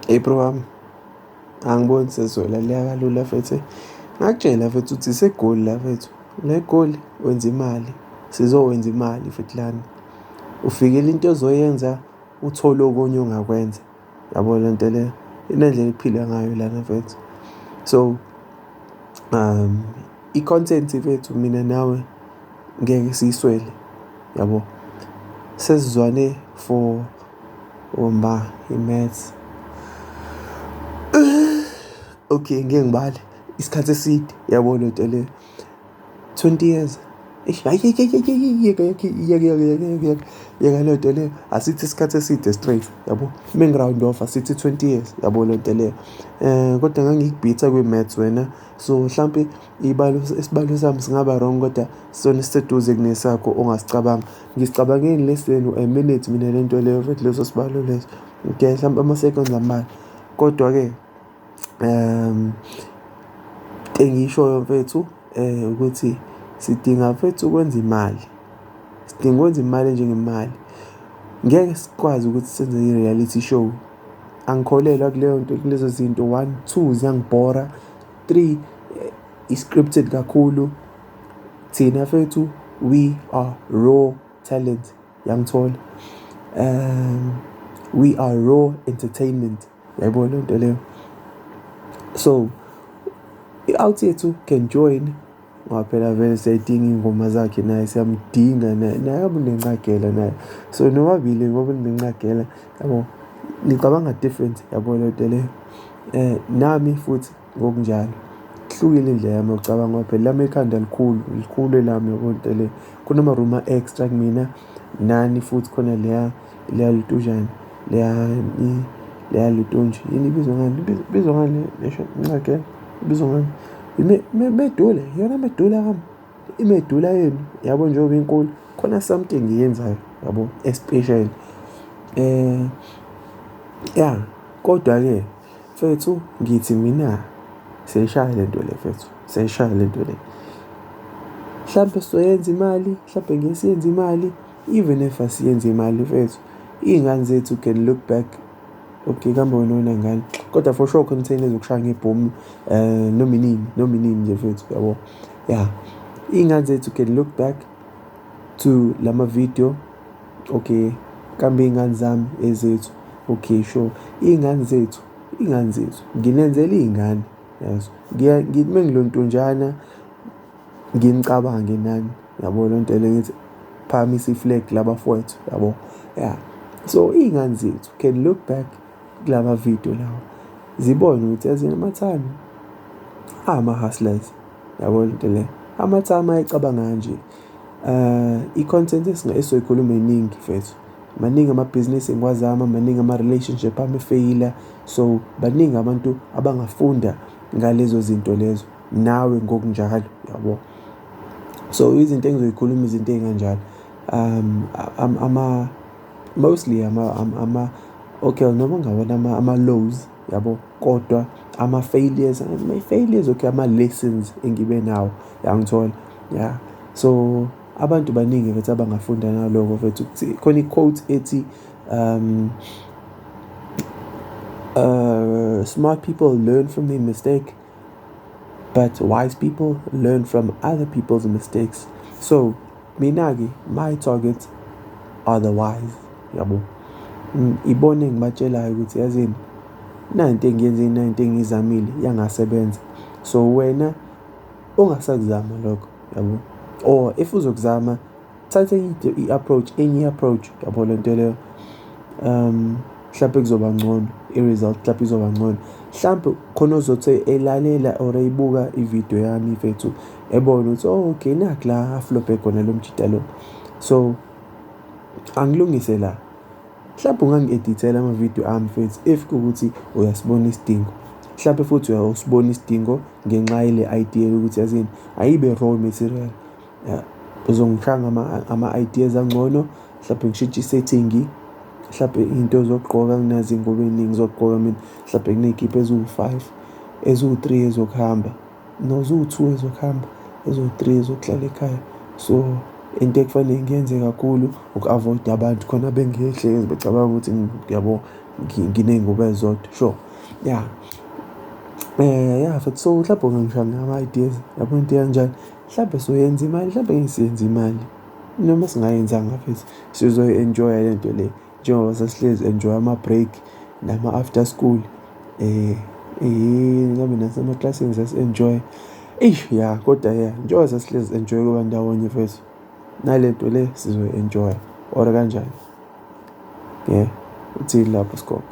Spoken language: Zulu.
Hey bro wami, angiboni sezolalela kalula mfethu. Ngakutshela mfethu ukuthi iseGoli la mfethu. La eGoli wenza imali, sizowenza imali futhi lana. Ufikela into ozoyenza uthole okunye ongakwenza. Yabo le nto leyo, inendlela ekuphilwa ngayo lana mfethu. So i-content mfethu mina nawe ngeke siyiswele yabo. Sesizwane for oma i-maths. Okay, ngeke ngibale isikhathi eside yabo le nto leyo. 20 years. Eish, hayi, yeka, yeka, yeka, yeka, yeka, yeka, yeka, yeka, yeka leyo nto leyo. Asithi isikhathi eside straight yabo. Uma ngi-round off asithi 20 years yabo le nto leyo. Kodwa ngangikubhitha kwi-maths wena, so mhlampe ibalo isibalo sami singaba wrong kodwa sona siseduze kunesakho ongasicabanga. Ngisicabange in less than a minute mina le nto leyo mfethu, leso sibalo leso. Okay, mhlampe ama-seconds ambalwa. Kodwa-ke into engiyishoyo mfethu ukuthi sidinga mfethu ukwenza imali. Sidinga ukwenza imali enjengemali. Ngeke sikwazi ukuthi senze i-reality show. Angikholelwa kuleyo nto, kulezo zinto. One, two, ziyangibhora. Three, i-scripted kakhulu. Thina mfethu, we are raw talent, yangithola. We are raw entertainment, yayibona leyo nto leyo. So i-out yethu can join ngoba phela vele siyayidinga iy'ngoma zakhe naye, siyamdinga naye, naye abe unencagela naye. So nobabili ngoba ninencagela yabo, nicabanga different yabo leyo nto leyo. Nami futhi ngokunjalo kuhlukile indlela yami yokucabanga ngoba phela lami ikhanda likhulu, likhulu elami yabo nto leyo. Khona ama-room a-extra kumina nani futhi khona leya leya lutujana leya leya lutunje, yini ibizwa ngani, ibizwa ngani lesho incagela, ibizwa ngani? Medula, iyona medula yami, imedula yenu yabo njengoba inkulu khona something ngiyenzayo yabo especially. Ya, kodwa-ke mfethu ngithi mina siyayishaya le nto le mfethu, siyayishaya le nto le. Mhlampe sizoyenza imali, mhlampe ngeke siyenze imali, even if asiyenzi imali mfethu, iy'ngane zethu can look back. Okay, kambe wena unengane, kodwa for sure khona itheni ezokushaya ngebhomu noma inini, noma inini nje mfethu yabo. Ya, iy'ngane zethu can look back to lama video. Okay, kambe iy'ngane zami ezethu, okay sure, iy'ngane zethu, iy'ngane zethu, nginenzela iy'ngane yazo. Ngithi uma ngilontonjana nginicabange nani yabo leyo nto leyo, ngithi phakamisa i-flag labafowethu yabo. Ya, so iy'ngane zethu can look back kulama video lawa, zibone ukuthi yazini amathani ama-hustlers yabo le nto leyo. Amathami ayecabanga kanje. I-content esizoyikhuluma iningi mfethu, maningi amabhizinisi engiwazama, maningi ama-relationship ami efeyila, so baningi abantu abangafunda ngalezo zinto lezo, nawe ngokunjalo yabo. So izinto engizoyikhuluma izinto ey'kanjalo, ama mostly ama okay noma kungawona ama-lows yabo, kodwa ama-failures, ama-failures okay, ama-lessons engibe nawo yangithola ya. So abantu baningi mfethu abangafunda ngaloko mfethu. Khona i-quote ethi smart people learn from their mistake, but wise people learn from other people's mistakes. So mina-ke my target are the wise yabo. Ibona engibatshelayo ukuthi yazini nanti engiyenzile, nanti engiyizamile yangasebenza, so wena ungasakuzama lokho yabo, or if uzokuzama thatha i-approach, enye i-approach yabo le nto leyo. Mhlampe kuzoba ngcono i-result, mhlampe izoba ngcono, mhlampe khona ozothi elalela or eyibuka ividiyo yami mfethu ebone ukuthi oh okay, nakhu la aflophe khona lo mjita lo, so angilungise la. Mhlampe ungangi-edithela amavidiyo ami mfethu if kuwukuthi uyasibona isidingo, mhlampe futhi uyasibona isidingo ngenxa yale idea yokuthi yazini ayibe raw material. Uzongishaya ngama-ideas angcono, mhlampe ngishintshe i-setting, mhlampe iy'nto zokugqoka nginazo iy'ngubo ey'ningi zokugqoka mina, mhlampe nginey'kibha eziwu-five, eziwu-three ezokuhamba, no ziwu-two ezokuhamba, eziwu-three ezokuhlala ekhaya. So into ekufanele ngiyenze kakhulu uku-avoid-a abantu khona bengehlezi becabanga ukuthi yabo Nginey'ngubo ey'zodwa, sure, ya. Ya futhi so mhlawumbe ungangishaya ngama-ideas, yabo into ekanjalo. Mhlawumbe soyenza imali, mhlawumbe ngeke siyenze imali. Noma singayenzanga mfethu, sizoyi-enjoy-a le nto le njengoba sasihlezi enjoy ama-break nama-after school. Ngabe nasemaklasini sasi-enjoy-a. Eish ya, kodwa ya njengoba sasihlezi enjoy ukuba ndawonye mfethu, nale nto le sizoyi-enjoy-a or kanjani? Yeah, uthini lapho Sigogo?